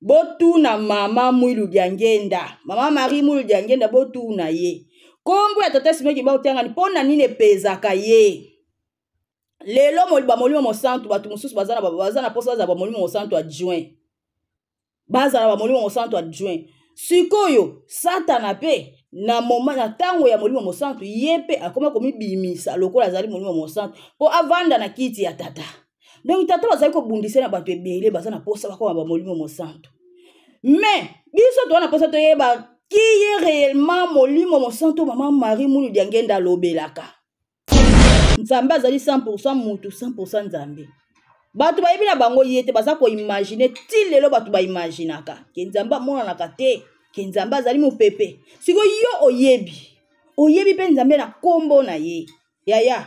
Botuna mama Mwilu Diangenda, mama Marie Mwilu Diangenda, botuna ye nkombo ya tata Simon Kimbangu Kiangani mpo na nini epezaka ye lelo. Bamolimo mosantu, bato mosusu baza na mposa bazala bamolimo mosantu adjoint, bazala bamolimo mosantu adjoint. Sikoyo Satana mpe na moma na ntango ya Molimo Mosantu, ye mpe akoma komibimisa lokola azali Molimo Mosantu mpo avanda na kiti ya tata. Donc tata bazali kobundisa na bato ebele baza na mposa bakoma bamolimo mosantu. Mais biso toza na mposa toyeba qui est réellement Molimo Mosantu. Mama Marie Mulu Diangenda alobelaka Nzambe azali 100 mutu, 100 Nzambe. Bato bayebi na bango ye te, baza koimagine. Ti lelo bato baimaginaka ke Nzambe amonanaka te, ke Nzambe azali mopepe. Sikoyo yo oyebi, oyebi mpe Nzambe na nkombo na ye. Yaya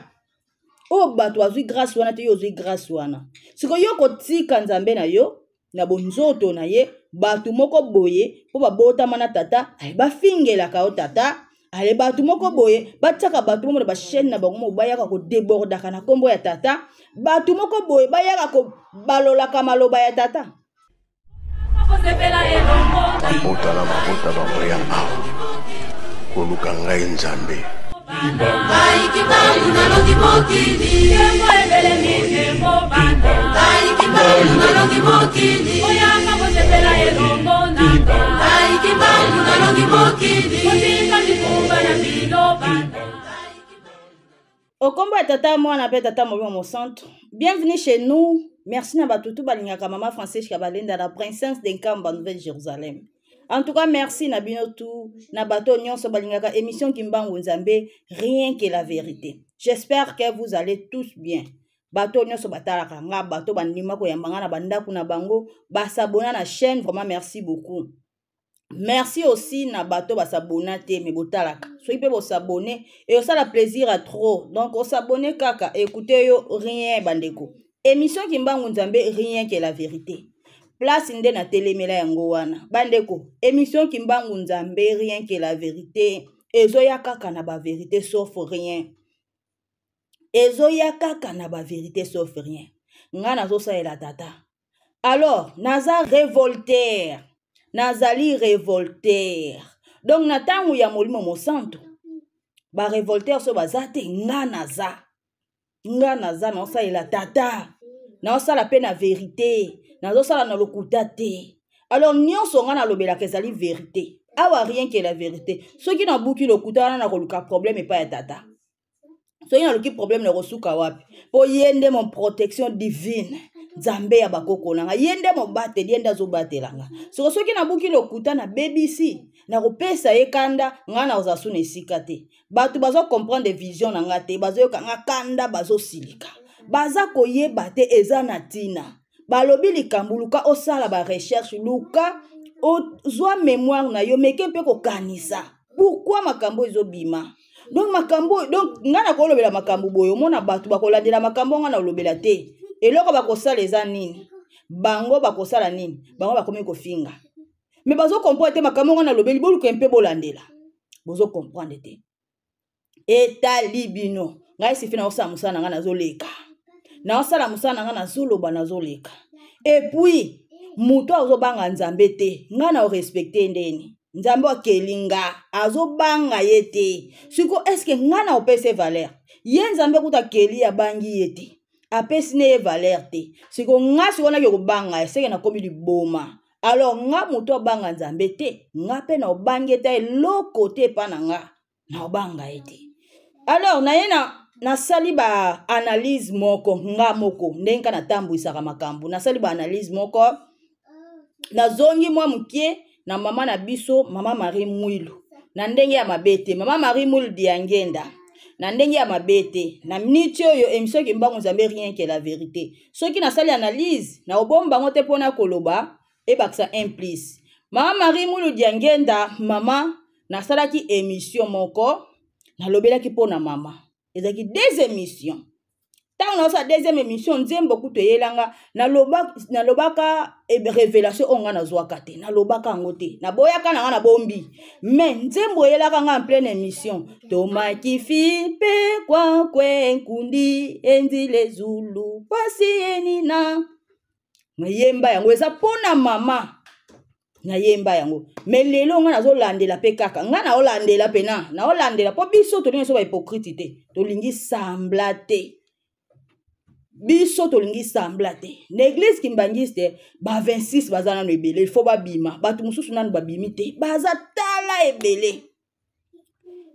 oyo bato bazwi grâce wana te, yo ozwi grâce wana. Sikoyo yo kotika Nzambe na yo na bonzoto na ye, bato moko boye mpo babotama na tata, ale bafingelaka yo tata, ale bato moko boye batiaka bato moko na bachaîne na bango moko, bayaka kodebordaka na nkombo ya tata, bato moko boye bayaka kobalolaka maloba ya tata. Mabota na mabota bakoya awa koluka ngai Nzambe. Okombo ya Tata, Mwana mpe Tata Molimo Mosantu. Bienvenue chez nous. Merci na bato tu balingaka mama Francesca Balenda, la princesse de Nkamba, Nouvelle Jérusalem. En tout cas, merci na bino tu, na bato nyonso balingaka émission Kimbangu Nzambe, rien que la vérité. J'espère que vous allez tous bien. Bato nyonso batalaka nga, bato bandima koyamba nga na bandako na bango, basabona na chaîne, vraiment merci beaucoup. Merci aussi na bato basabona te me botalaka. Soki mpe bosabone, eosala plaisir à trop. Donc osabone kaka, écoute yo rien. Bandeko, émission Kimbangu Nzambe, rien que la vérité, place nde natelemela yango wana. Bandeko, émission Kimbangu Nzambe, rien que la vérité, ezoya kaka na bavérité sauf rien. Ezoya kaka na bavérité sauf rien. Ngai nazosalela tata, alors naza révolter, nazali révolter. Donc na ntango ya Molimo Mosantu, barévolter so baza te. Nga naza, nga naza, naosalela tata, naosala mpe na vérité, nazosala na lokuta te. Alors nyonso nga nalobelaka ezali vérité awa, rien que la vérité. Soki nabuki lokuta wana, nakoluka problème epai ya tata. Soki naluki problème, nakosuka wapi? Mpo ye nde mon protection divine, Nzambe ya bakoko na nga, ye nde mobateli, ye nde azobatela nga. Soko soki nabuki lokuta, nabebisi, nakopesa ye kanda, nga nakozala su na esika te. Bato bazo comprendre vision na nga te, bazoyoka nga kanda, bazosilika, baza koyeba te eza na ntina. Balobi likambo, luka osala barecherche, luka ozwa mémoire na yo, meke mpe kokanisa pourquoi makambo ezobima. Donc makambo, donc ngai nakolobela makambo boye, omona bato bakolandela makambo ngai nalobela te. Eloko bakosala eza nini? Bango bakosala nini? Bango bakomi kofinga, me bazocomprendre te makambo ngai nalobeli. Boluka mpe bolandela, bozocomprendre te. Etali bino. Ngai sifi, naosala mosala na ngai, nazoleka, naosala mosala na ngai, nazoloba, nazoleka. Et puis moto azobanga Nzambe te, ngai na orespecte ndeni Nzambe akeli nga azobanga ye te. Siko est-ce ngai na opesa valeur? Ye Nzambe kuta akeli, abangi ye te, apesi ne ye valeur te. Siko nga siko naki kobanga, eseke nakomi liboma. Alors nga moto abanga Nzambe te, nga mpe na obangi ete eloko te epa na nga, na obanga ye te. Alors naye na nasali baanalyse moko nga moko, ndenge ka natambwisaka makambo. Nasali baanalyse moko, nazongi mwa mokie na mama na biso, mama Marie Mwilu, na ndenge ya mabe te. Mama Marie Mwilu Diangenda, na ndenge ya mabe te. Na miniti oyo, émission Kimbangu Nzambe, rien que la vérité, soki nasali analyse, na obomba bango te mpona koloba ebakisa un plus. Mama Marie Mwilu Diangenda, mama, nasalaki émission moko, nalobelaki mpona mama, ezalaki deux émissions. Ntango naosala deuxième émission, nzembo kutu eyelanga. Nalobaka révélation oyo nga nazwaka te, nalobaka yango te, naboyaka na nga, nabombi. Mais nzembo eyelaka nga en pleine émission: tomakifi mpe kwakwe nkundi enzile zulu pasi enina. Nayemba yango, eza mpona mama. Nayemba yango, me lelo ngai nazolandela mpe kaka ngai naolandela mpena naolandela, mpo biso tolingi biso bahypocrite te, tolingi sambla te, biso tolingi sambla te. Na eglise kimbangiste ba 26 baza nano ebele, il faut babima. Bato mosusu nano babimi te, baza tala ebele.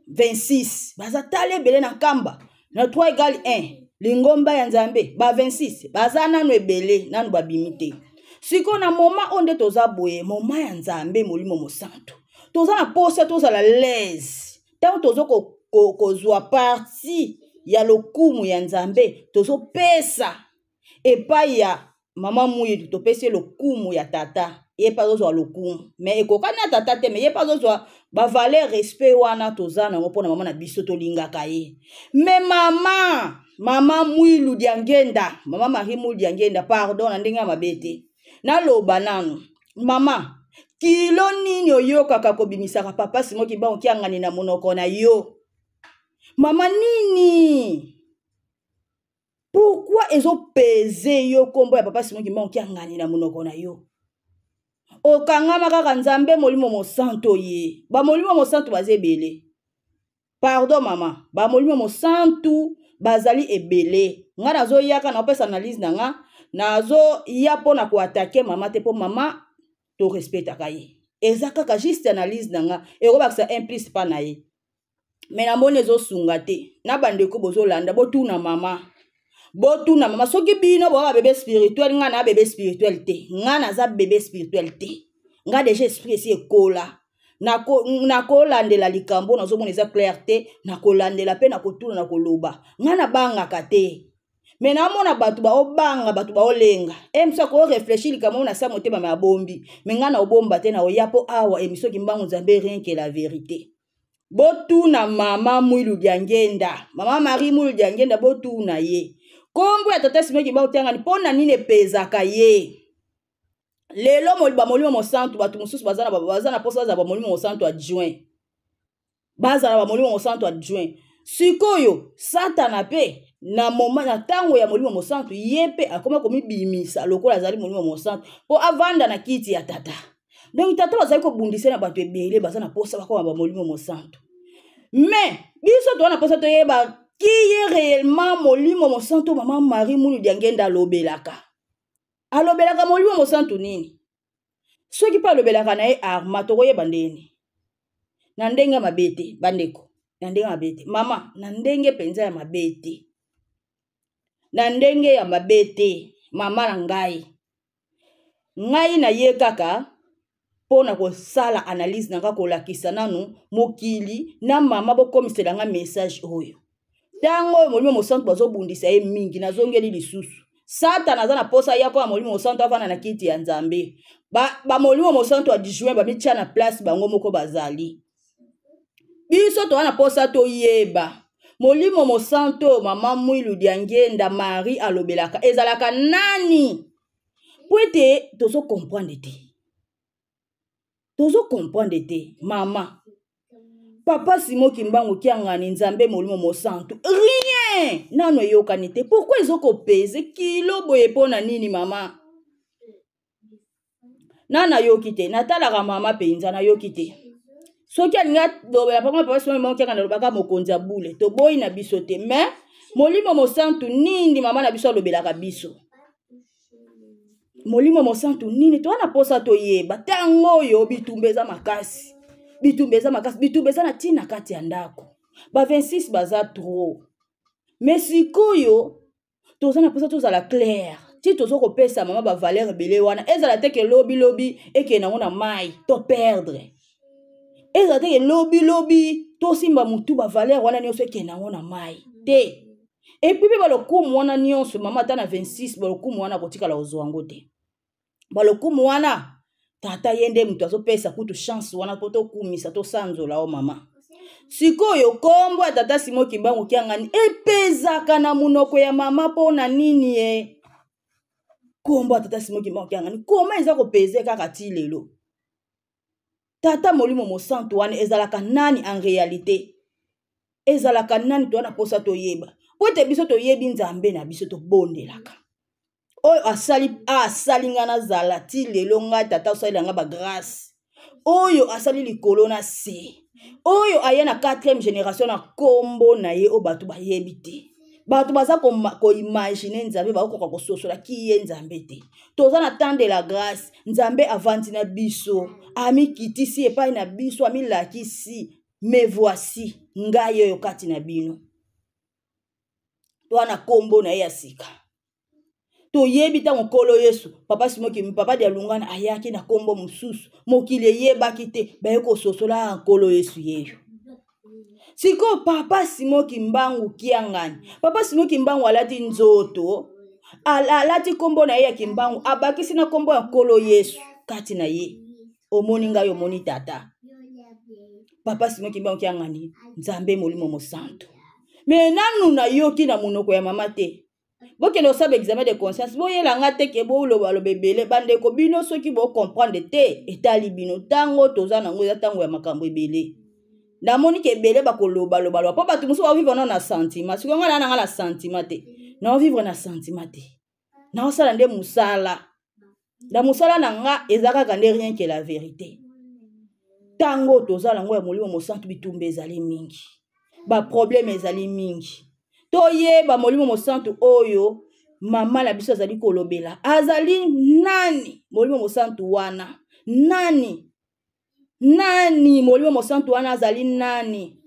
26 baza tala ebele na nkamba na 3 egal 1 lingomba ya Nzambe. Ba 26 baza nano ebele, nano babimi te. Sikoyo na moma oyo nde toza boye, moma ya Nzambe Molimo Mosantu, toza na posa tozala laise ntango tozo kozwa ko, ko parti ya lokumu ya Nzambe. Tozopesa epai ya mama Muilu, topesi ye lokumu ya tata, ye mpe azozwa lokumu, me ekokani na tata te, me ye mpe azozwa bavaleur. Respect wana toza nango mpona mama na biso, tolingaka ye. Me mama Mwilu Diangenda, mama Marie Mwilu Diangenda, pardon, na ndenge ya mabe te, naloba nanu mama, kilo nini oyokaka kobimisaka papa Simo Kimbangu Kiangani na monoko na yo? Mama, nini, pourquoi ezopeze yo nkombo ya papa Simon Kimbangu Kiangani na monoko na yo? Okangama kaka Nzambe Molimo Mosantu. Ye bamolimo mosantu baza ebele. Pardon mama, bamolimo mosantu bazali ebele. Ngai nazoyaka naopesa analyse na nga, nazoya mpo na koatake mama te, mpo mama torespectaka ye. Eza kaka juste analyse na nga, ekobakisa un plus mpa na ye, me namoni ezosunga te. Na bandeko bozolanda, botuna mama, botuna mama. Soki bino boa babebe spirituel, ngai na bebe spirituel te, ngai naza bebe spirituel te. Ngai deja esprit esi ekola. Nakolandela likambo nazomona eza clair te, nakolandela mpe nakotuna, nakoloba. Ngai nabangaka te, me namona bato baobanga, bato baolenga. E mosu akoreflechir likambo oyo na sa motema, me abombi. Me ngai na obomba te, na oya mpo awa emission Kimbangu Nzambe, rien que la vérité. Botuna mama Mwilu Diangenda, mama Marie Mwilu Diangenda, botuna ye nkombo ya tata Simon Kimbangu Kiangani mpo na nini epezaka ye lelo. Bamolimo mosantu, bato mosusu baza na mposa bazala bamolimo mosantu adjoint, bazala bamolimo mosantu adjoint. Sikoyo Satana mpe na moma na ntango ya Molimo Mosantu, ye mpe akoma komibimisa lokola azali Molimo Mosantu mpo avanda na kiti ya tata. Donc tata bazali kobundisa na bato ebele baza na mposa bakoma bamolimo mosantu. Mais biso toza na mposa toyeba qui est réellement Molimo Mosantu. Mama Marie Munu Diangenda alobelaka, alobelaka Molimo Mosantu nini? Soki mpe alobelaka na ye arma, tokoyeba ndeni. Na ndenge ya mabe te, bandeko, na ndenge ya mabe te mama, na ndenge mpenza ya mabe te, na ndenge ya mabe te mama na ngai. Ngai na ye kaka mpo na kosala analyse na nga, kolakisa nanu mokili na mama. Bokomisela nga message oyo. Ntango oyo Molimo Mosantu bazobundisa ye mingi, nazongeli lisusu, Satana aza na posa ya koya Molimo Mosantu avanda na kiti ya Nzambe. Bamolimo ba mosantu adjoint bamitia na place bango moko bazali. Biso toza na posa toyeba Molimo Mosantu oyo mama Mwilu Diangenda Marie alobelaka ezalaka nani, po ete tozokomprendre te, tozokomprendre te mama. Papa Simo Kimbangu Kiangani, Nzambe Molimo Mosantu, rien nano eyokani te. Pourkui ezokopeze kilo boye? Mpo na nini mama? Na nayoki te, natalaka mama mpenza, nayoki te. Soki alingi alobela papa, papa Simo Kimbangu Kiangani alobaka mokonzi ya bule, toboyi na biso te. Mais Molimo Mosantu nini mama na biso alobelaka biso? Molimo Mosantu nini? Toza na mposa toyeba. Ntango oyo bitumba eza makasi, bitumba eza makasi, bitumba eza na ntina kati ya ndako. Ba 26 baza trop. Me sikoyo toza na mposa tozala claire ti toza kopesa mama bavaleur ebele wana. Ezala te ke lobilobi ekende yango na mai to perdre, ezala te ke lobilobi tosimba motu, bavaleur wana nyonso ekende yango na mai te. Epuis mpe balokumu wana nyonso mama, ata na 26 balokumu wana akotikala kozwa yango te. Balokumu wana tata ye nde moto azopesa kutu chance wana mpo tokumisa, tosanzola o mama. Sikoyo nkombo ya tata Simo Kimbangu Kiangani epezaka na monoko ya mama mpo na nini? Ye nkombo ya tata Simo Kimbangu Kiangani koma eza kopeze kaka ti lelo. Tata Molimo Mosantu wana ezalaka nani en réalité? Ezalaka nani? Toza na mposa toyeba, po ete biso toyebi Nzambe na biso tobondelaka. Oyo asali asali ngai nazala ti lelo, ngai tata osalela ngai bagrâce, oyo asali likolo na se, oyo aye na 4e génération na kombo na ye oyo bato bayebi te. Bato baza koimagine Nzambe, bakokoka kososola ki ye Nzambe te. Toza na temps de la grâce. Nzambe avandi na biso, amikitisi epai na biso, amilakisi: me voici, ngai oyo kati na bino. Wana kombo na ye ya sika toyebi. Ntango Nkolo Yesu, Papa Simoki, Papa Dialungana ayaki na nkombo mosusu, mokili eyebaki te, baye kososola Nkolo Yesu yeyo. Sikoyo Papa Simoki Mbangu Kiangani, Papa Simoki Mbangu alati nzoto, alati nkombo na ye ya Kimbangu, abakisi na nkombo ya Nkolo Yesu kati na ye. Omoni ngai, omoni tata. Papa Simoki Mbangu Kiangani, Nzambe Molimo Mosantu. Me nanu nayoki na monoko ya mama te. Bokende kosala examen de conscience, boyela nga te ke bolobaloba ebele. Bandeko, bino soki bocomprendre te, etali bino. Ntango toza nango eza ntango ya makambo ebele. Namoni ke ebele bakolobalobaloba mpo bato mosusu bavivre nano na sentiment. Sikoyo nga naa nanga na sentiment te, naovivre na sentiment te, naosala nde mosala. Na mosala na nga eza kaka nde rien que la vérité. Ntango toza nango ya Molimo Mosantu, bitumba ezali mingi, baproblème ezali mingi. Toyeba Molimo Mosantu oyo mama na biso azali kolobela azali nani. Molimo Mosantu wana nani? Nani Molimo Mosantu wana azali nani?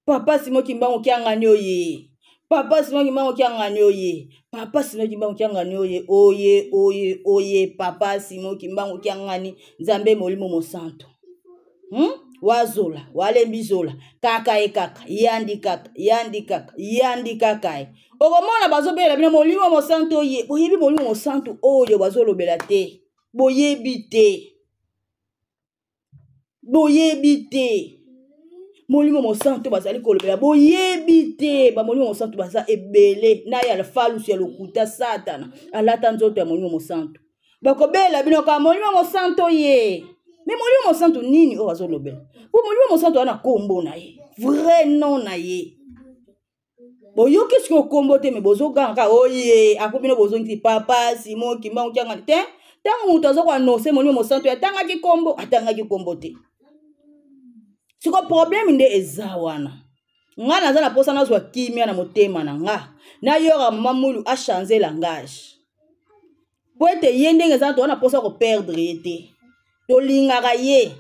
Papa Simo Kimbangu Kiangani oye, Papa Simo Kimbangu Kiangani oye, Papa Simo Kimbangu Kiangani oye, oye, oye, oye, Papa Simo Kimbangu Kiangani, Nzambe Molimo Mosantu. Wazola walembi zola kaka ye kaka yandi kaka yandi kaka yandi kaka ye. Okomona bazobela bino Molimo Mosantu oye. Boyebi Molimo Mosantu oyo bazolobela te, boyebi te, boyebi te Molimo Mosantu bazali kolobela, boyebi te. Bamolimo Mosantu baza ebele na ya falusu ya lokuta. Satana alata nzoto ya Molimo Mosantu. Bakobela bino kaka Molimo Mosantu ye. Me Molimo Mosantu nini oyo azolobela? Po Molimo Mosantu wana kombo na ye, vrai nom na ye, boyoki sikoyo kombo te, me bozoganga oye apo bino bozongisi Papa Simo Kimbangu Kiangani te. Ntango moto aza koannonce Molimo Mosantu, atangaki kombo? Atangaki kombo te. Siko problème nde eza wana. Nga naza na mposa nazwa kimia na motema na nga, nayoka mama Mwilu achange langage, po ete ye ndenge eza, toza na mposa koperdre ye te. Tolingaka ye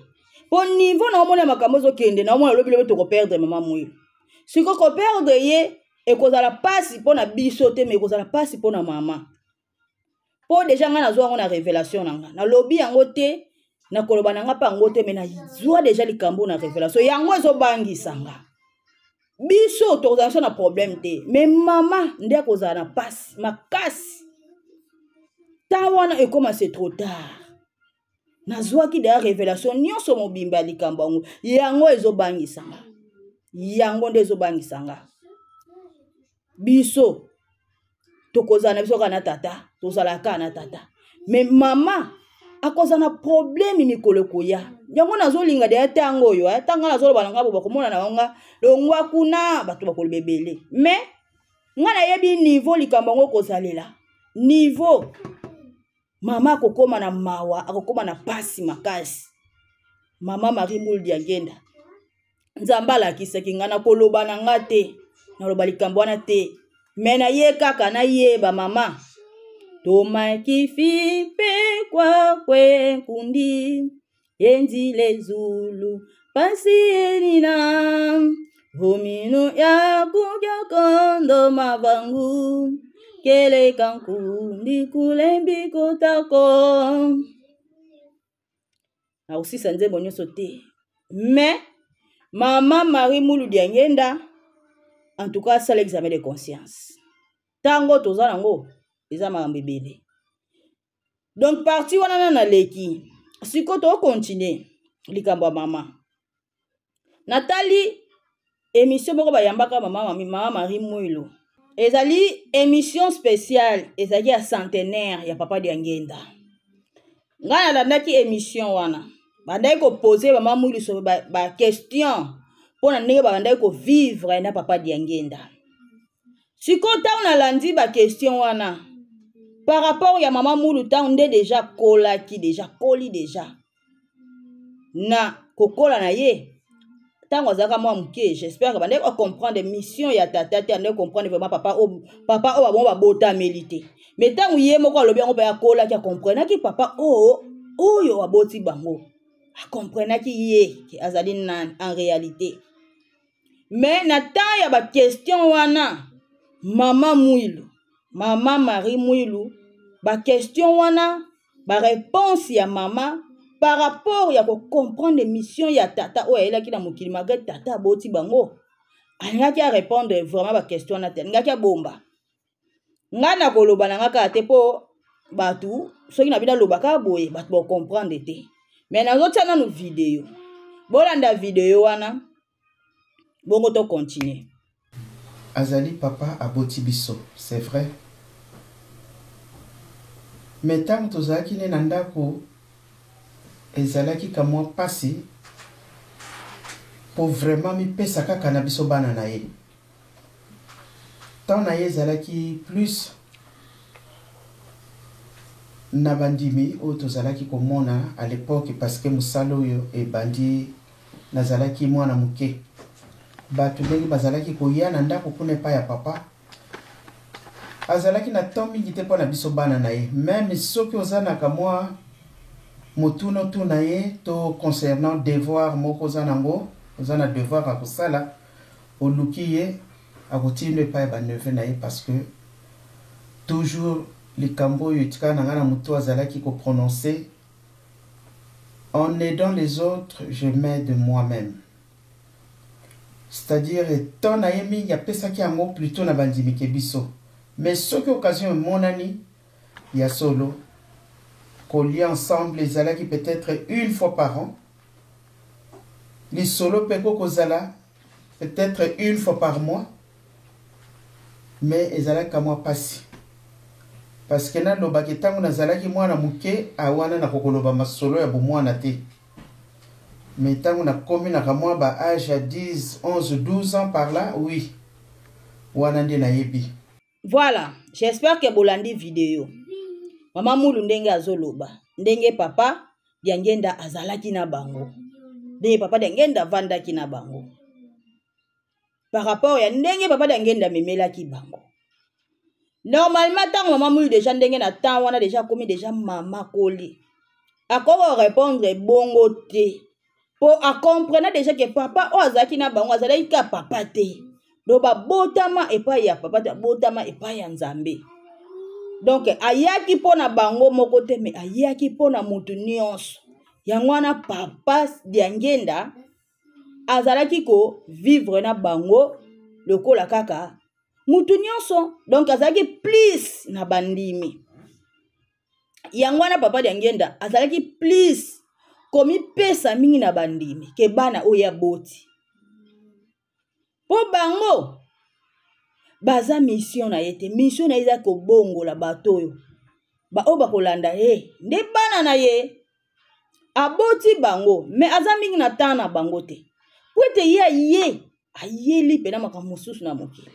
mpo niveau na omona makambo ezokende na omona lobi lobi tokoperdre mama Mwilu. Siko koperdre ye ekozala mpasi mpo na biso te, me ekozala mpasi mpo na mama, mpo deja ngai nazwa yango na révélation na nga. Nalobi yango te, nakoloba na nga mpe yango te, me nazwa deja likambo na révélation, yango ezobangisa nga. Biso tokozala biso na problème te, me mama nde akozala na mpasi makasi. Ntango wana ekóma, c'est trop tard. Nazwaki deya révélation nyonso mobimba ya likambo yango. Yango ezobangisa nga, yango nde ezobangisa nga. Biso tokozala na biso kaka na tata, tozala kaka na tata, me mama akozala na problème mikolo ekoya. Yango nazolinga deya ntango oyo, ntango nazoloba na nga bo, bakomona na nga longwa kuna, bato bakoloba ebele, me nga nayebi niveau likambo yango kozalela niveau. Mama akokóma na mawa, akokóma na pasi makasi. Mama Marie Mulu Diangenda, Nzambe alakisaki nga, nakoloba na nga te, naloba likambo wana te, me naye kaka nayeba mama tomakifi mpe kwakwe nkundi yenzile zulu pasi yenina vomino ya kukyokondo mavangu keleka nkundi kulembi kotako. Nakosisa nzembo nyonso te, mais mama Marie Mulu Diangenda, en tout cas asala examen de conscience. Ntango toza nango eza makambo ebele. Donc parti wana na naleki. Sikoyo tokontinue likambo ya mama. Natali émission moko bayambaka mama Marie Mwilu, ezali émission spéciale, ezalaki ya centenaire ya Papa Diangenda. Ngai nalandaki émission wana, bandaki kopose mama Mwilu so baquestion ba mpo na ndenge babandaki kovivre na Papa Diangenda. Sikoyo ntango nalandi baquestion wana par rapport ya mama Mulu, ntango nde deja akolaki, deja akoli deja na kokola na ye, ntango azalaka mwa moke, j'espère que bandeki kocomprendre mission ya tata te, andeki comprendre vraiment papa oyo, papa oyo bango babotameli te. Mais ntango ye moko alobi yango mpe akolaki, akomprenaki papa oyo, oyo aboti bango, akomprenaki ye ke azali nani en réalité. Mais na temps ya baquestion wana, mama Mwilu, mama Marie Mwilu, baquestion wana, baréponse ya mama par rapport ya kocomprendre mission ya tata oyo ayelaki na mokili, malgré tata aboti bango, alingaki arépondre vraiment baquestion wana te, alingaki abomba. Ngai na koloba na ngai kaka te, mpo bato soki na bino alobaka boye, bato bacomprendre te. Mais nazotia nanu video, bolanda video wana, bongo to continue. Azali papa aboti biso, c'est vrai, mais ntango tozalaki ne na ndako, ezalaki kamwa mpasi po vraiment mipesa kaka na biso bana na ye. Temps na ye ezalaki plus na bandimi oyo tozalaki komona à l'époque, parce que mosala oyo ebandi nazalaki mwana moke. Bato ndenge bazalaki koya na ndako kuna epai ya papa, azalaki na temps mingi te mpo na biso bana na ye. Même soki oza na kamwa motuna otuna ye to concernant devoir moko oza nango, oza na devoir ya kosala, oluki ye, akotinda epai ya baneveu na ye, parce que toujours likambo oyo etikala na ngai na motu, azalaki koprononce: "En aidant les autres, je m'aide moi-même." C'est-à-dire temps na ye mingi apesaki yango plutôt na bandimi ke biso. Mais soki occasion emonani ya solo kolia ensemble, ezalaki peut-être une fois par an. Lisolo mpe kokozala peut-être une fois par mois. Mais ezalaki kamwa mpasi, parce que nalobaki ntango nazalaki mwana moke awana, nakokoloba masolo ya bomwana te. Mais ntango nakomi na kamwa ba âge ya 10, 11, 12 ans par là, oui, wana nde nayebi. Voilà, j'espère que bolandi video, mama Mulu ndenge azoloba ndenge papa Diangenda azalaki na bango, ndenge papa Diangenda avandaki na bango, par rapport ya ndenge papa Diangenda amemelaki bango. Normalement, ntango mama Mulu déjà, ndenge na temps wana déjà akomi déjà mama koli, akoki korépondre bongo te, mpo acomprena déjà ke papa oyo azalaki na bango azalaki ka papa te. Donc babotama epai ya papa te, babotama epai ya Nzambe. Donc ayaki mpo na bango moko te, mais ayaki mpo na motu nyonso. Yango wana papa Diangenda azalaki kovivre na bango lokola kaka mutu nyonso. Donc azalaki plus na bandimi. Yango wana papa Diangenda azalaki plus komipesa mingi na bandimi ke bana oyo aboti, mpo bango baza mission na ye te. Mission na ye eza kobongola bato oyo, baoyo bakolanda ye nde bana na ye. Aboti bango, mais aza mingi na temps na bango te, po ete ye aye ayeli mpena makambo mosusu na mokili.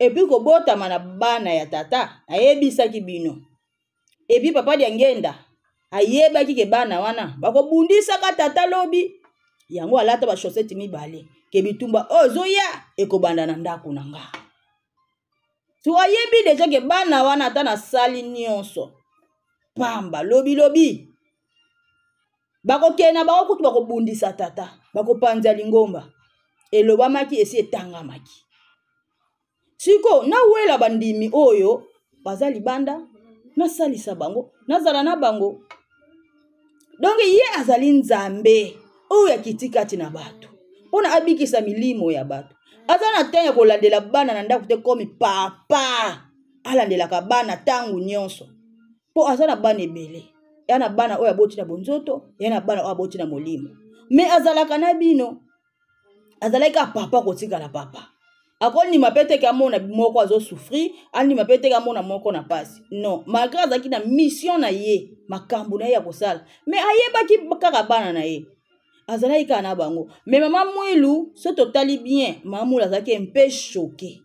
Et puis kobotama na bana ya tata, ayebisaki bino. Et puis papa Diangenda ayebaki ke bana wana bakobundisaka tata lobi. Yango alata bachaussette mibale, ke bitumba oyo ezoya ekobanda na ndako na nga. So ayebi déjà ke bana wana, ata nasali nyonso pamba, lobilobi bakokende na bango kutu bakobundisa tata, bakopanza lingomba. Elobamaki, esi etangamaki. Siko nawela bandimi oyo baza libanda, nasalisa bango, nazala na bango. Donc ye azali Nzambe oyo akiti kati na bato mpona abikisa milimo ya bato. Aza na temps ya kolandela bana na ndako te, komi papa alandelaka bana ntango nyonso, mpo aza na bana ebele. Ya na bana oyo aboti na bonzoto, ya na bana oyo aboti na molimo. Mais azalaka na bino, azalaki kaka papa, kotikala papa. Akondima mpe teke amona moko azosouffrir, andima mpe teke amona moko na pasi. Non, malgré azalaki na mission na ye, makambo na ye ya kosala, mais ayebaki kaka bana na ye, azalaki kaka na bango. Mais mama Mwilu, so totali bien, mama Mwilu azalaki mpe choqué.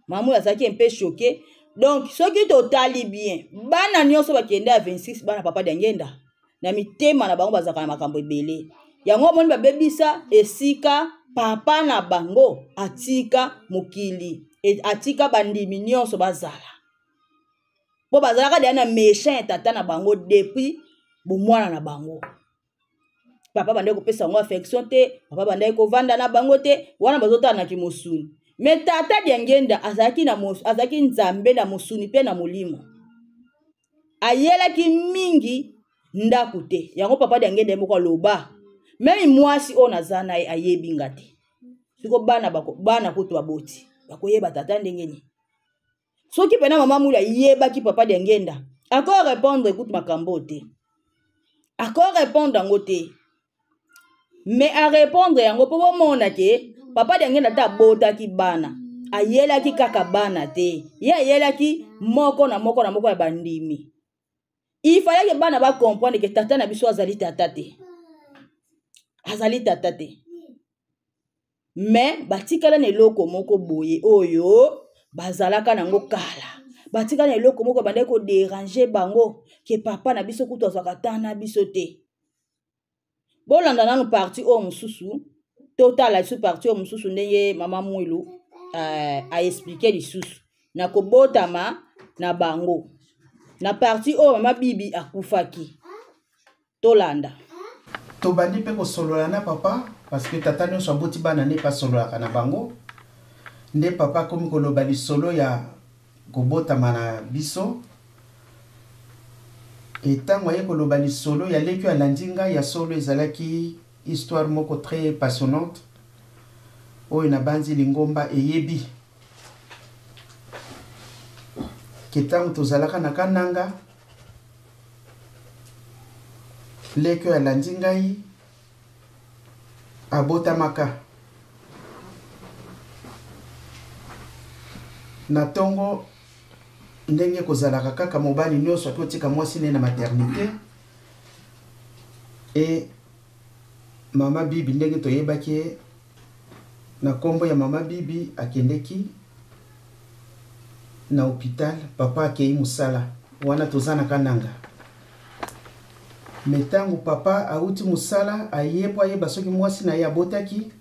Mama Mwilu azalaki un peu choqué. Donc soki totali bien, bana nyonso bakende ya 26 bana papa Diangenda na mitema na bango bazalaka na makambo ebele. Yango omoni babebisa esika papa na bango atika mokili, atika bandimi nyonso bazala. Po bazalaka deja na méchant ya tata na bango depuis bomwana na bango. Papa bandaki kopesa bango affection te, papa bandaki kovanda na bango te, wana bazotala na kimosuni. Mais tata Diangenda azalaki na azalaki Nzambe na mosuni pe na molimo. Ayelaki mingi ndako te. Yango papa Diangenda ye moko aloba, meme mwasi oyo naza na ye ayebi nga te. Siko bana bako, bana kutu baboti, bakoyeba tata ndenge nini? Soki pena mama Mwilu ayebaki papa Diangenda, ako répondre kutu makambo te. Ako répondre yango te. Mais a répondre yango po bomona ke papa Diangenda ata abotaki bana, ayelaki kaka bana te. Ye ayelaki moko na moko na moko ya bandimi. Il fallait que bana ba comprendre que tata na biso azali tata te. Azali tata te. Mais batikala na eloko moko boye oyo bazalaka nango kala. Batikala na eloko moko bandaki ko déranger bango ke papa na biso kutu azwaka temps na biso te. Bolanda nanu partie oyo mosusu, totala lisusu partie oyo mosusu ndenge mama Mwilu a expliquer lisusu na kobotama na bango. Na partie oyo mama Bibi akufaki. Tolanda. Tobandi pe kosolola na papa parce que tata nyonso aboti bana ne pe asololaka na bango. Nde papa akomi koloba lisolo ya kobotama na biso. E tango aye koloba lisolo ya leki oyo alandi ngai ya solo, ezalaki histoire moko très passionnante oyo nabanzi lingomba eyebi ke tango tozalaka na Kananga, leki oyo alandi ngai abotamaka na tongo ndenge kozalaka kaka mobali nyonso akoki kotika mwasi ne na maternité. E mama Bibi, ndenge toyebaki ye na kombo ya mama Bibi, akendeki na hôpital, papa akei mosala wana toza na Kananga. Me tango papa auti mosala aye po ayeba soki mwasi na ye abotaki,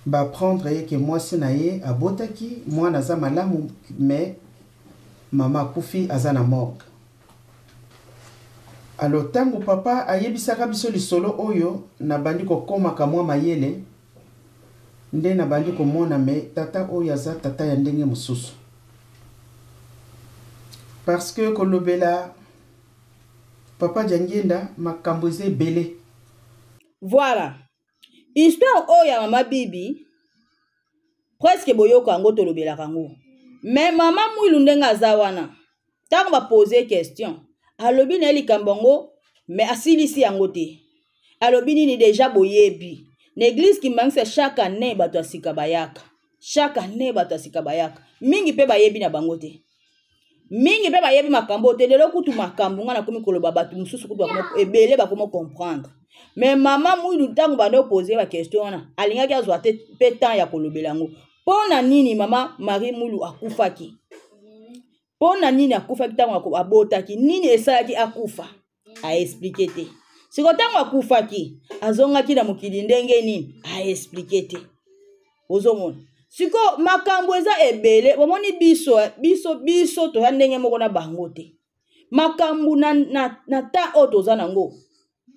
ba prendre ye ke mwasi na ye abotaki, mwana aza malamu, mais mama akufi aza na morgue. Alors tango papa ayebisaka biso lisolo oyo, nabandi kokomaka mwa mayele, nde nabandi komona me tata oyo aza tata ya ndenge mosusu. Parce que kolobela papa Diangienda makambo eza ebele. Voilà. Histoire oyo ya mama Bibi presque boyoka yango, tolobelaka yango. Mais mama Mwilu ndenge aza wana, ntango ba poser question, alobi na ye likambo yango, mais asilisi yango te. Alobi nini déjà boyebi. Na église Kimbanguiste chaque année bato ya sika bayaka. Chaque année bato ya sika bayaka. Mingi pe bayebi na bango te. Mingi pe bayebi makambo te. Lelo kutu makambo nga nakomi koloba bato mosusu kutu bakoma ebele bakoma comprendre. Mais mama Mwilu ntango bando poser ba question wana, alingaki azwa te pe temps ya kolobela yango. Pona nini mama Marie Mwilu akufaki? Pona nini akufaki ntango abotaki? Nini esalaki akufa? A expliquer te. Siko ntango akufaki, azongaki na mokili ndenge nini? A expliquer te. Ozomona? Siko makambo eza ebele, bomoni biso, biso, biso toya ndenge moko na bango te. Makambo na ta oyo toza nango,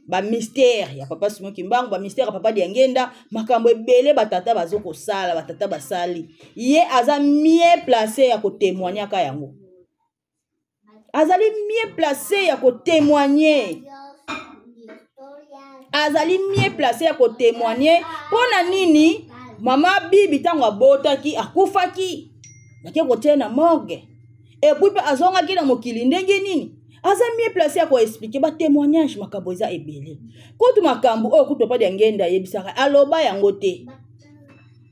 ba mystère ya papa Simon Kimbangu, ba mystère ya papa Diangienda, makambo ebele ba tata bazo kosala, ba tata basali. Ye aza mieux placé ya ko témoigner ka yango. Azali mieux placé ya ko témoigner. Azali mieux placé ya ko témoigner. Pona nini mama Bibi tango abotaki akufaki, bake kotia na morgue. Et puis pe azongaki na mokili ndenge nini? Aza mieux placé ya ko expliquer ba témoignage, makambo eza ebele. Kutu makambo oyo kutu papa Diangienda ayebisaka, aloba yango te.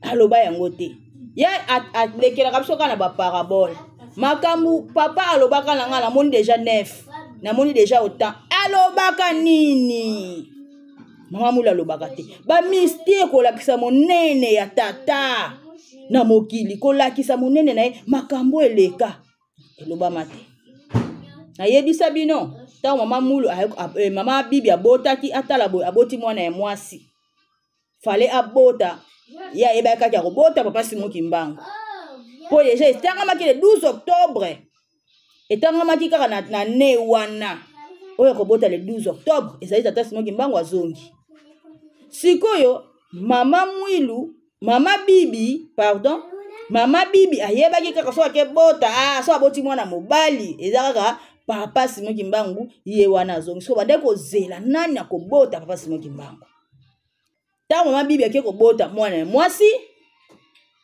Aloba yango te. Ye alekelaka biso kaka na ba parabole. Makambo papa alobaka na nga, namoni déjà neuf. Namoni déjà autant. Alobaka nini? Mama Mwilu alobaka te. Ba mystère kolakisa monene ya tata. na mokili, kolakisa monene na ye, makambo eleka elobama te. Nayebisa bino ntango mama Mulu, mama Bibi abotaki, atala boye, aboti mwana ya mwasi, fale abota ye ayebaki kaka ya kobota papa Simon Kimbangu, mpo deja etangamaki le 12 octobre, etangamaki kaka na ne wana oyo akobota le 12 octobre, ezali tata Simon Kimbangu azongi. Sikoyo mama Mwilu, mama Bibi, pardon, mama Bibi ayebaki kaka soki akebota, so aboti mwana mobali, eza kaka papa Simon Kimbangu ye wana azongi. Sikoyo bandaki kozela nani akobota papa Simon Kimbangu. Ntango mama Bibi ake kobota mwana ya mwasi,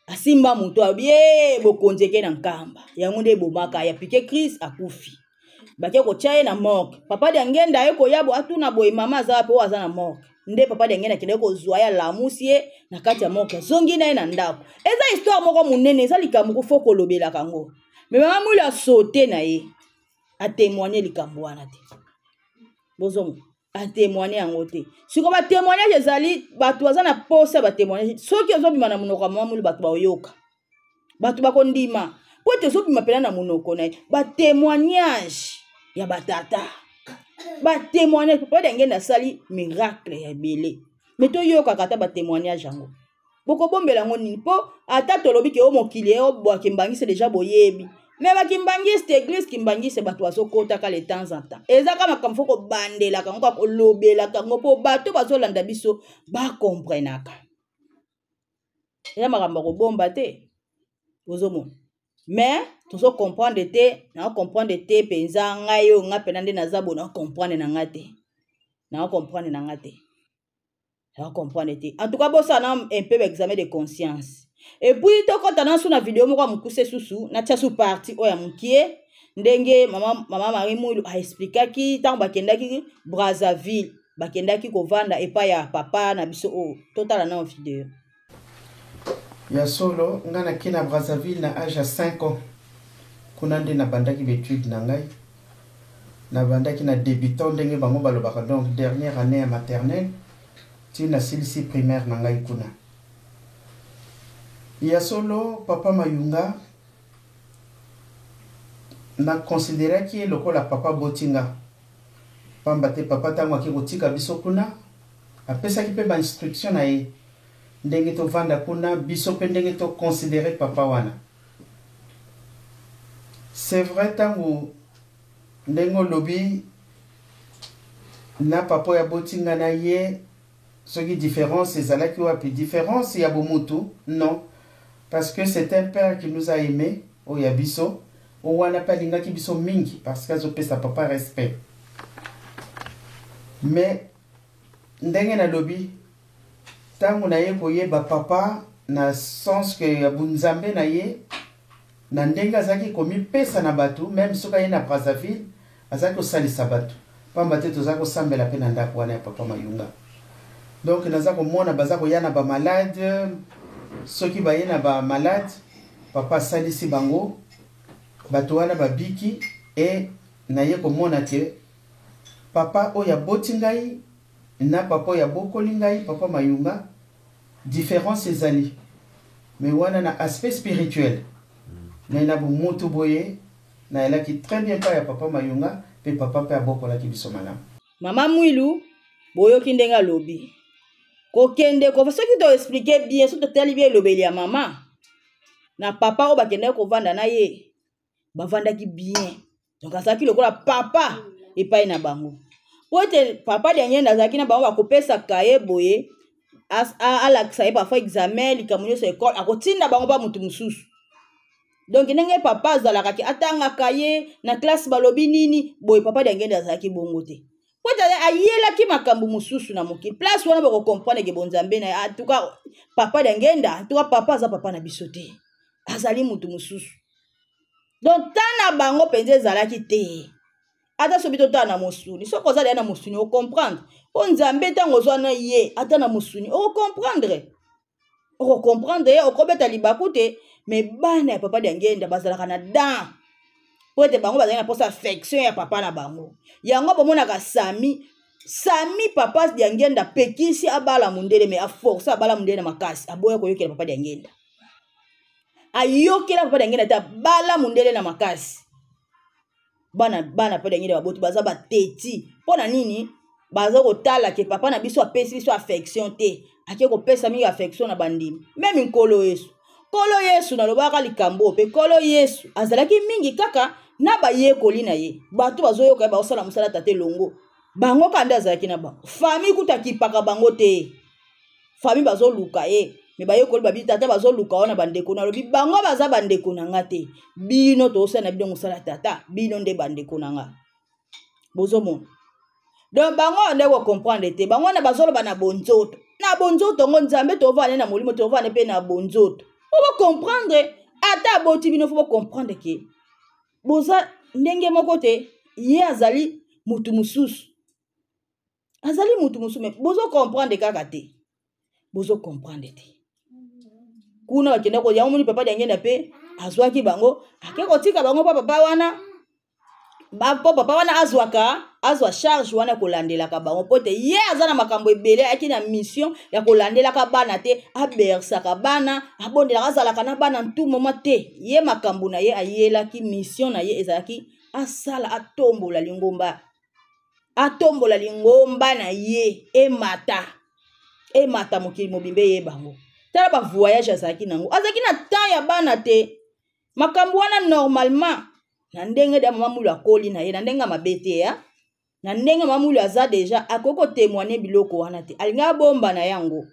asimba moto alobi, ye bokonzi eke na nkamba, yango nde ebomaka ya pike crise, akufi. Bake kotya ye na morgue. Papa Diangenda aye koya bo atuna boye mama aza wapi, oyo aza na morgue. Nde papa Diangenda akendaki kozwa ye, alamusi ye na kati ya morgue, azongi na ye na ndako. Eza histoire moko monene, eza likambo moko fo kolobelaka yango. Mais mama Mwilu asote na ye, atémoigne likambo wana te. Bozongo atémoigne yango te. Sikoyo batémoignage ezali, bato baza na posa ya batémoignage. Soki ozobima na monoko ya mama Mwilu, bato baoyoka, bato bakondima, po ete ozobima mpena na monoko na ye. Batémoignage ya batata, batémoignage papa Diangenda asali miracle ya ebele, me toyokaka ata batémoignage yango, bokobombela yango nini? Mpo ata tolobi ke o mokili ye obwa kimbangiste deja boyebi, me bakimbangiste, église kimbangiste, bato bazokotaka le temps en temps. Eza kaka makambo fo kobandelaka yango, kaka kolobelaka yango, mpo bato bazolanda biso bakomprenaka. Eza makambo ya kobomba te, ozomona. Mais tozo comprendre te, na comprendre te mpenza ngai oyo ngai mpena nde naza boye, na comprendre na ngai te, na comprendre na ngai te, na comprendre te. En tout cas bosala na un peu examen de conscience. Et puis tokɔta na su na video moko ya mokuse susu, natia su partie oyo ya mokie, ndenge mama Marie Mwilu aexplikaki ntango bakendaki Brazzaville, bakendaki kovanda epai ya papa na biso oyo. Totala na video. Ya solo, nga nake na Brazzaville na age ya 5 ans. Kuna nde nabandaki baetude na ngai. Nabandaki na débutant, ndenge bango balobaka, donc dernière année ya maternelle ti nasilisi primaire na ngai kuna. Ya solo, papa Mayunga na consideraki ye lokola papa botinga, pamba te papa ntango ake kotika biso kuna, apesaki mpe bainstruction na ye ndenge tovanda kuna, biso mpe ndenge toconsidere papa wana. C'est vrai, ntango ndenge olobi na papa oyo abotinga na ye, soki différence ezalaki wapi, différence ya bomutu, non, parce que c'est un père qui nous a aimé, oyo ya biso oyo wana mpe alingaki biso mingi, parce que azopesa papa respect. Mais ndenge nalobi, ntango naye koyeba papa na sens ke ya bunzambe na ye, na ndenge azalaki komipesa na bato, même soki aye na Brazzaville azalaki kosalisa bato, pamba te tozalaki kosambela mpe na ndako wana ya papa Mayunga. Donc naza komona baza koya na bamalade, soki baye na bamalade, papa asalisi bango, bato wana babiki. E naye komona ke papa oyo aboti ngai na papa oyo abokoli ngai, papa Mayunga, différence ezali, mais wana na aspect spirituel. Mais na bomoto boye nayelaki très bien pa ya papa Mayunga, mpe papa mpe abokolaki biso malamu. Mama Mwilu, boyoki ndenge alobi kokende kofa. Soki toexplike bien, soki totali bien elobeli ya mama na papa oyo bakendaki kovanda na ye, bavandaki bien, donc azalaki lokola papa epai na bango, po ete papa Diangenda azalaki na bango, bakopesaka ye boye, alakisa ye parfois examen, likambo nyonso ekole, akotinda bango mpa motu mosusu. Donc ndenge papa azalaka ke atangaka ye na classe balobi nini boye, papa Diangenda azalaki bongo te, po ete ayelaki makambo mosusu na mokili. Place wana bakokomprendre ke bonzambe na ye. En tout cas papa Diangenda, en tout cas papa aza papa na biso te, azali motu mosusu. Donc ta na bango mpenza ezalaki te. Ata soki totala na mosuni, soki oza deya na mosuni okomprendre mpo nzambe ntango ozwa na ye, ata na mosuni okomprendre, okokomprendre ye, okobeta libaku te. Me bana ya papa Diangenda bazalaka na dan, mpo ete bango bazalaki na mposa affection ya papa na bango. Yango bomonaka Sami, Sami papa Diangenda apekisi abala mondele, me aforce abala mondele na makasi, aboya koyokela papa Diangenda. Ayokela papa Diangenda te, abala mondele na makasi. Bana bana papa Diangenda baboti baza bateti. Mpo na nini? Baza kotala ke papa na biso apesi biso affection te, ake kopesa mingi affection na bandimi. Meme Nkolo Yesu, Nkolo Yesu nalobaka likambo oyo mpe Nkolo Yesu azalaki mingi kaka na bayekoli na ye, bato bazoyoka ye baosala mosala tata elongo, bango kaka nde azalaki na bango. Famille kutu akipaka bango te, famille bazoluka ye, me bayekoli babi tata bazoluka wana bandeko. Nalobi bango baza bandeko na nga te, bino tozosala na bino mosala tata, bino nde bandeko na nga. Bozomona donc bango nde kocomprendre te, bango wana bazoloba na bonzoto, na bonzoto ngo Nzambe tovanda na molimo, tovanda mpe na bonzoto po bocomprendre. Ata aboti bino, fo bocomprendre ke boza ndenge moko te, ye azali mutu mosusu, azali mutu mosusu, me bozocomprendre kaka te, bozocomprendre te. Kuna bakenda ko yango moni papa Diangenda mpe azwaki bango, ake kotika bango mpo papa wana mpo papa wana azwaka azwa charge wana kolandelaka bango, mpo te ye aza na makambo ebele, ayaki na mission ya kolandelaka bana te, abersaka bana, abondelaka, azalaka na bana ntu moma te. Ye makambo na ye ayelaki, mission na ye ezalaki asala, atombola lingomba, atombola lingomba na ye, emata, emata mokili mobimba eyeba yango. Tala ba voyage azalaki nango, azalaki na temps ya bana te. Makambo wana normalement na ndenge da mama Mulu akoli na ye na ndenge ya mabe te, ya na ndenge mama Mulu aza deja akoki kotemoigne biloko wana te, alingaka bomba na yango,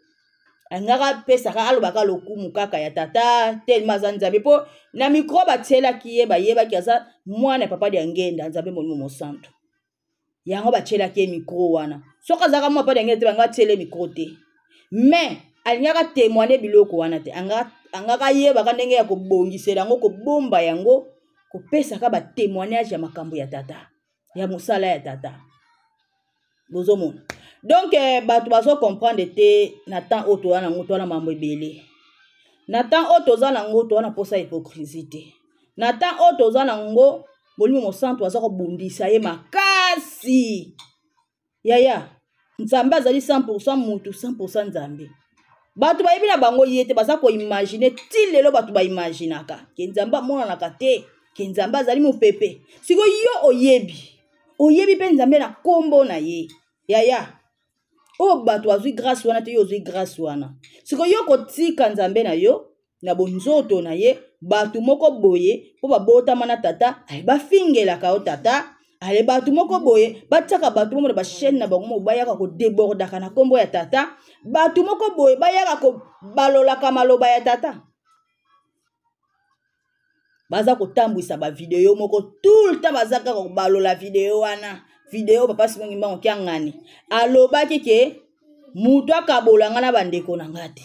alingaka apesaka, alobaka lokumu kaka ya tata telema aza Nzambe, mpo na mikro batielaki ye, bayebaki aza mwana ya papa Diangenda, Nzambe Molimo Mosantu, yango batielaki ye mikro wana. Soki azalaka mwa papa Diangenda te, bango atiele mikro te, mais alingaka témoigne biloko wana te, angaka ayebaka ndenge ya kobongisela yango, kobomba yango, kopesaka batémoignage ya makambo ya tata, ya mosala ya tata. Bozomona donc bato bazocomprendre te. Na temps oyo toza nango, toza na mambo ebele. Na temps oyo toza nango, toza na mposa hypocrisie te. Na temps oyo toza nango, Molimo Mosantu aza kobundisa ye makasi. Yaya, Nzambe azali 100% mutu, 100% Nzambe. Bato bayebi na bango ye te, baza koimagine ti lelo. Bato baimaginaka ke Nzambe amonanaka te, ke Nzambe azali mopepe. Sikoyo yo oyebi, oyebi mpe Nzambe na nkombo na ye. Yaya, oyo bato bazwi grâce wana te, yo ozwi grâce wana. Sikoyo yo kotika Nzambe na yo na bonzoto na ye, bato moko boye mpo babotama na tata, aye bafingelaka yo tata, ale bato moko boye batiaka bato moko na bachaîne na bango moko bayaka kodebordaka na nkombo ya tata, bato moko boye bayaka kobalolaka maloba ya tata, baza kotambwisa bavideo moko tout le temps, baza kaka kobalola video wana. Video papa Simon Kimbangu Kiangani alobaki ke moto akabola nga na bandeko na nga te.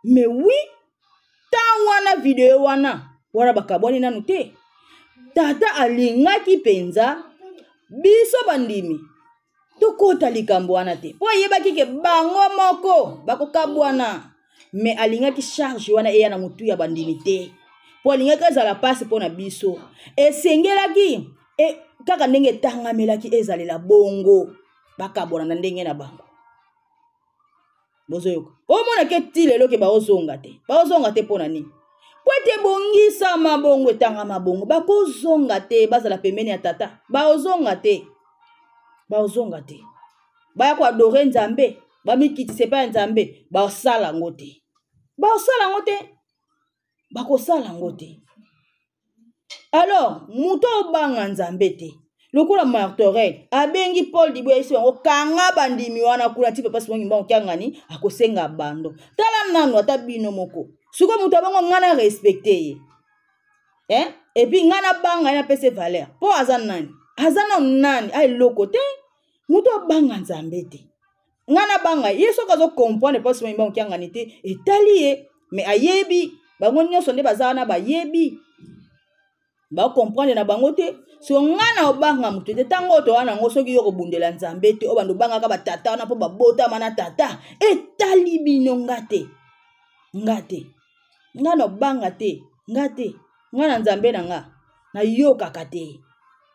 Mais oui, ntango wana video wana wana bakabwani nanu te, tata alingaki mpenza biso bandimi tokota likambo wana te, mpo ayebaki ke bango moko bakokabwana. Me alingaki charge wana eya na motu ya bandimi te, mpo alingaki azala mpasi mpo na biso. Esengelaki kaka ndenge etangamelaki ezalela bongo, bakabwana na ndenge na bango. Bozoyoka, omona ke ti lelo ke baozonga te, baozonga te mpo na nini? Po ete ebongisama bongo, etangama bongo, bakozonga te, bazala pembeni ya tata, baozonga te, baozonga te, baya koadore Nzambe, bamikitisa epai ya Nzambe, basala yango te, basala yango te, bakosala yango te. Alors moto obanga Nzambe te, lokola Martorel abengi Paul Dibu, ayebisi bango kanga bandimi wana kuna ti papa Simon Kimbangu Kiangani akosenga bando. Tala nanu ata bino moko, sikoyo moto abango ngai na respecte ye, eh? Epuis ngai nabanga ye, napesa valeur mpo aza nani, aza nanu nani, aeloko te. Moto abanga Nzambe te, ngai nabanga ye. Soki azokomprendre mpo Simon Kimbangu Kiangani te, etali ye, me ayebi bango nyonso nde baza wana, bayebi bakomprendre na bango te. So ngai na obanga moto te. Ntango oyo toza nango, soki yo kobundela Nzambe te, oyo bando obangaka batata wana mpo babotama na tata, etali bino, nga te, nga te, ngai na obanga te, nga te, ngai na Nzambe na nga nayokaka te.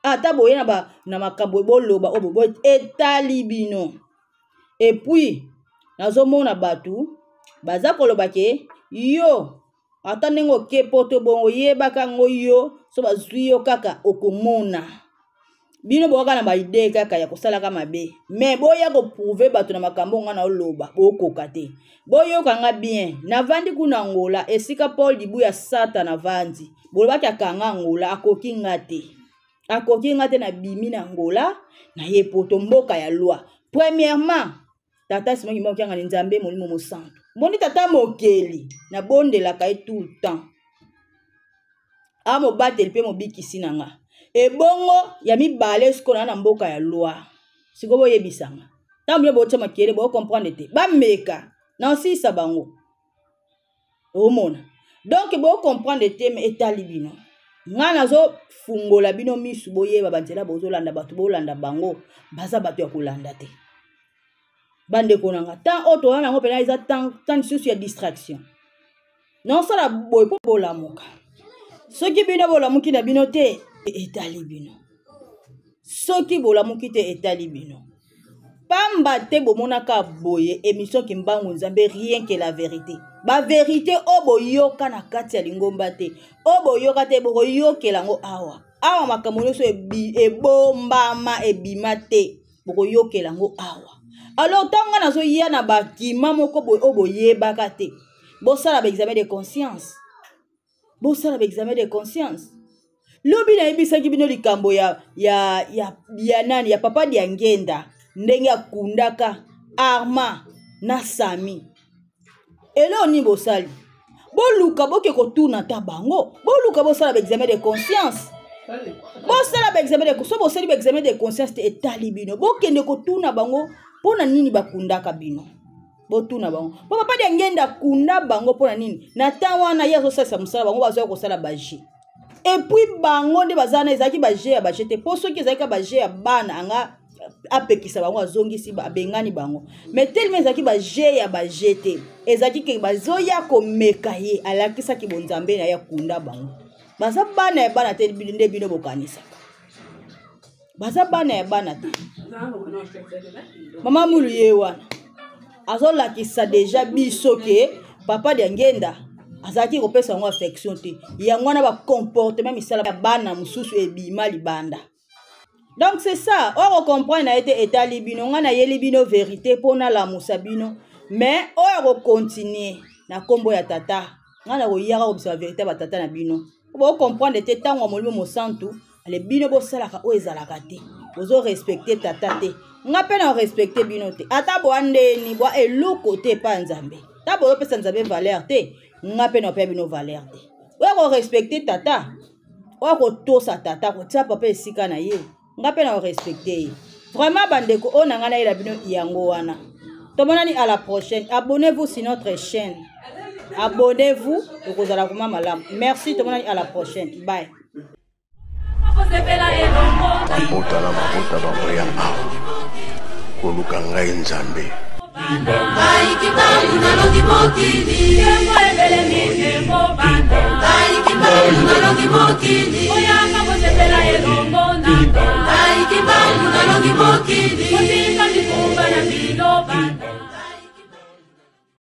Ata boye na makambo boloba oyo boye, etali bino. Et puis nazomona bato baza koloba ke yo Ata ndenge oke poto bongo, yebaka ngo yo so bazwi yo kaka okomona. Bino boyaka na baide kaka ya kosalaka mabe, me boya koprouve bato na makambo nga na oloba bokoka te. Boyoka nga bien, navandi kuna Angola, esika Paul Dibuya Satan avandi. Bolobaki akanga Angola, akoki nga te. Akoki nga te, nabimi na Angola, na ye poto mboka ya loi. Premièrement, tata Simon Kimbangu Kiangani Nzambe Molimo Mosantu. Mboni tata mokeli, nabondelaka ye tout le temps. Amobateli mpe mobikisi na nga. Ebongo ya mibale sikoyo na na mboka ya loi. Sikoyo boyebisanga. Ntango bino botia makele, bo comprendre te. Bameka na osilisa bango. Omona. Donc bo comprendre te, mais etali bino. Nga nazo fungola bino misu boyeba banzela bozolanda bato, bolanda bango, baza bato ya kolanda te. Bandeko na nga, temps oyo toza nango mpena eza temps lisusu ya distraction. Naosala boye mpo bolamuka. Soki bino bolamuki na bino te, etali bino. Soki bolamuki te, etali bino. Pamba te bomonaka boye émission Kimbangu Nzambe, rien que la vérité. Ba vérité oyo boyoka na kati ya lingomba te, oyo boyoka te, bokoyokela yango awa. Awa makambo nyonso ebombama, ebima te, bokoyokela yango awa. Alors ntango nga nazoya na bakima moko boye oyo boyebaka te, bosala ba examen de conscience. Bosala ba examen de conscience. Lobi nayebisaki bino likambo ya nani, ya papa Diangenda, ndenge akundaka Arma na Sami. Eloko nini bosali? Boluka boke kotuna ta bango, boluka bosala ba examen de conscience. Bosala ba examen de conscience, bosali ba examen de conscience te etali bino. Bokende kotuna bango mpona nini bakundaka bino. Botuna bango. Po papa Diangenda akunda bango mpona nini? Na temps wana ye azosalisa mosala, bango bazoya kosala ba jeu. Et puis bango nde baza na ezalaki ba jeu ya ba jeu te. Po soki ezalaki ba jeu ya bana, anga apekisa bango, azongisi ba, abengani bango. Mais tellement ezalaki ba jeu ya ba jeu te, ezalaki ke bazoya komeka ye, alakisaki bonzambe na ye, akunda bango. Baza bana ya bana te nde bino bokanisaka. Baza bana ya bana te. Mama Mulu ye wana azolakisa deja biso ke papa Diangenda azalaki kopesa yango affection te. Yango wana ba comportement misala ya bana mosusu ebima libanda. Donc c'est ça, oyo comprendre na ye te etali bino. Nga nayeli bino vérité mpo nalamusa bino, mais oyo akocontinue na kombo ya tata, nga nakoyaka kobisa ba vérité ya ba tata na bino. Bo comprendre te ntango ya Molimo Mosantu, ale bino bosalaka oyo ezalaka te. Bozo respecter tata te. Nga pe na respecter bino te. Ata boa ndeni, boa eloko te pa Nzambe. Ta boyo pesa Nzambe valeur te, nga pe na pesa bino valeur te. Oyo ko respecter tata, oyo ko tosa tata, ko tia papa esika na ye, nga pe na respecter ye. Vraiment bandeko oyo na nga nayela bino yango wana. Tomonani à la prochaine. Abonnez-vous sur notre chaîne. Abonnez-vous, okozala kuma malamu. Merci, tomonani à la prochaine. Bye. Mabota na mabota bakoya awa koluka ngai Nzambe. Ngai Kimbangu nalongi mokili. Ngai Kimbangu nalongi mokili. Ngai Kimbangu nalongi mokili.